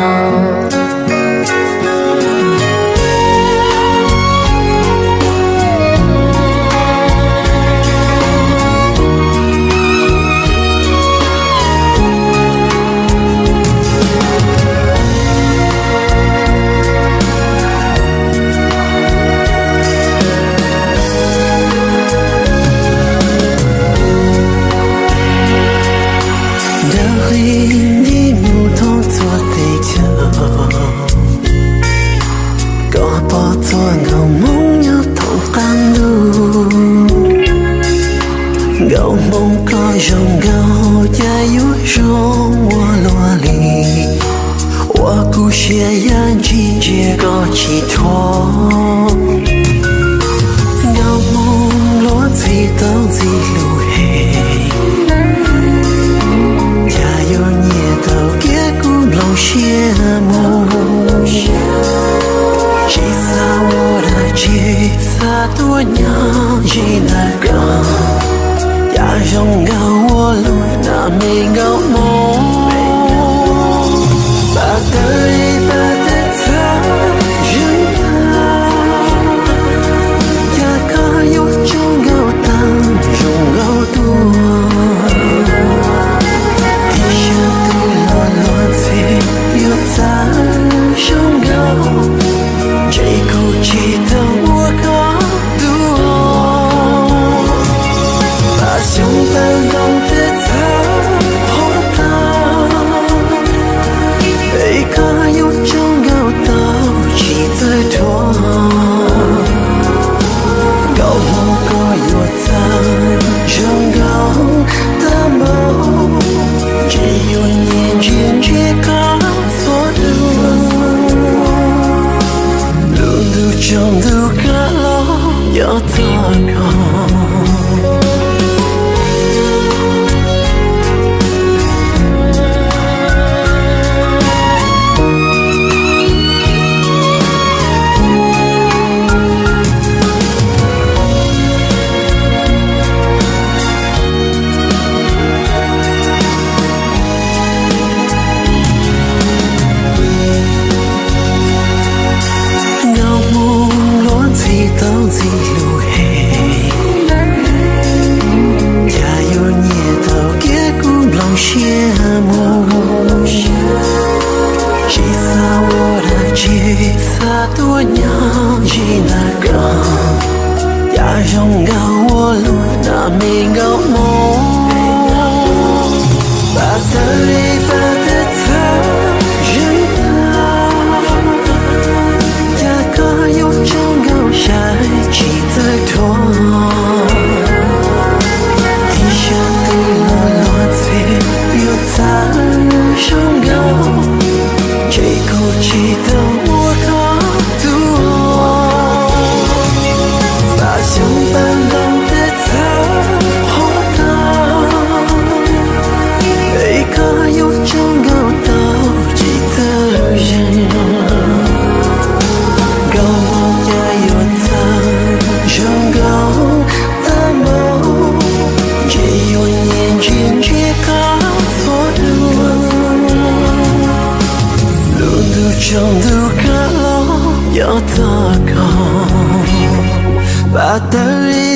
Ntawm qhib nti mus thoob txhua teb chaws, koj pom txhua nkauj hmoob nyob thoob qab ntuj. Nkauj hmoob koj zoo nkauj cas yuav zoo ua luaj li, ua kuv siab yaj ntshis ntsia koj tsis thuam. Nkauj hmoob luag ntxhi tau ntxim hlub heev, cas yuav nyiam tau kiag kuv nplooj siab mus. Tsis xav ua dab tsi, xav tuaj nyob ze ntawm koj, cas zoo nkauj ua luaj na me nkauj hmoob. Pab tawg li pab tawg txhab zeeg tag, cas koj yuav tsaug nkauj tag zoo nkauj tuaj. Ib siab twg los luag ntxhi yuav txawj zoo nkauj, ntshe kuv tsis tau ua koj dua. Pab xyoob pab ntoo tawg txhab qhuav tag, es koj yuav tsaug nkauj tau tsis txawj dhuav. Nkauj hmoob koj yuav txawj zoo nkauj tag npaum, ntshe yuav nyiam ntsia ntsia koj txhua lub. Lub ntuj tsaus ntuj kav los yog txog koj. Nkauj hmoob luag ntxhi tau ntxim hlub heev, cas yuav nyiam tau kiag kuv nplooj siab mus. Tsis xav ua dab tsi, xav tuaj nyob ze ntawm koj, cas zoo nkauj ua luaj na me nkauj hmoob. Pab tawg li pab tawg txhab zeeg tag, cas koj yuav tsaug nkauj saib tsis txawj dhuav. Ib siab twg los luag ntxhi yuav txawj zoo nkauj, ntshe kuv tsis tau ua koj dua. Pab xyoob pab ntoo tawg txhab qhuav tag, es koj yuav tsaug nkauj tau tsis txawj zeeg. Nkauj hmoob cas yuav txawj zoo nkauj tag npaum, ntshe yuav nyiam ntsia ntsia koj txhua lub. Lub ntuj tsaus ntuj kav los yog txog koj. Pab tawg li